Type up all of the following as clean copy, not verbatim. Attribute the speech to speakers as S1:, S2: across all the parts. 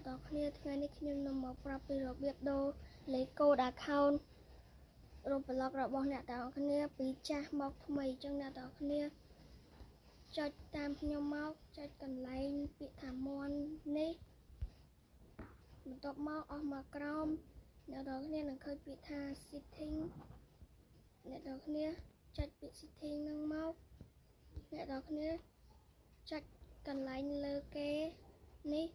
S1: ទាំងគ្នាថ្ងៃនេះខ្ញុំនឹងមកប្រាប់ពីរបៀបដូរលេខកូដ account Roblox របស់អ្នកទាំងគ្នាពីចាស់មកថ្មីអញ្ចឹងអ្នកទាំងគ្នាចុចតាមខ្ញុំមកចុចកន្លែងពាក្យថាមន់នេះបន្ទាប់មកអស់មកក្រោមអ្នកទាំងគ្នានឹងឃើញពាក្យថា setting អ្នកទាំងគ្នាចុចពាក្យ setting នឹងមកអ្នកទាំងគ្នាចុចកន្លែងលើគេនេះ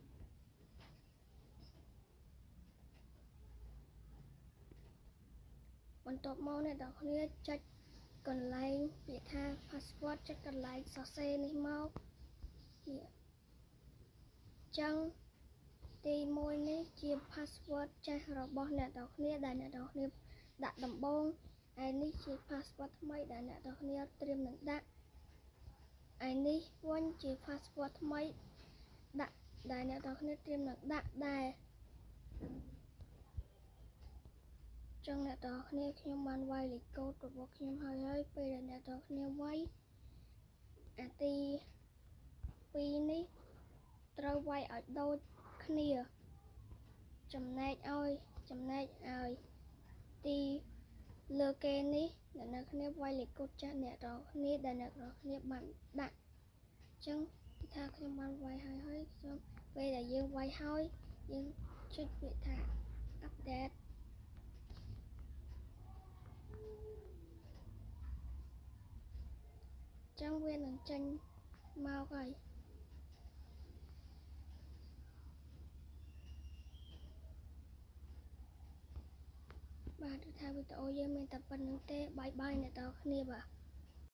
S1: បន្ទាប់មកអ្នកទាំងគ្នាចុចកន្លែងពាក្យថា password ចុចកន្លែងសរសេរនេះមកនេះចឹងទី1នេះជា password ចាស់របស់អ្នកទាំងគ្នាដែលអ្នកទាំងគ្នាដាក់ដំបូងឯនេះជា password ថ្មីដែលអ្នកទាំងគ្នាត្រៀមនឹងដាក់ឯនេះវិញជា password ថ្មីដាក់ដែលអ្នកទាំងគ្នាត្រៀមនឹងដាក់ដែរចឹងអ្នកទាំងគ្នាខ្ញុំបានវាយលេខកូដរបស់ខ្ញុំហើយហើយពេលដែលអ្នកទាំងគ្នាវាយអាទី2នេះត្រូវវាយឲ្យដូចគ្នាចំណែកឲ្យទីលើគេនេះអ្នកគ្នាវាយលេខកូដចាស់អ្នកទាំងគ្នាដែលអ្នកទាំងគ្នាបានដាក់ចឹងគឺថាខ្ញុំបានវាយហើយហើយខ្ញុំពេលដែលយើងវាយហើយយើងចុចពាក្យថា update ចឹងវានឹងចេញមកហើយបាទគឺថាវីដេអូយើងមានតែប៉ុណ្្នឹងទេបាយបាយអ្នកទាំងគ្នាបាទ។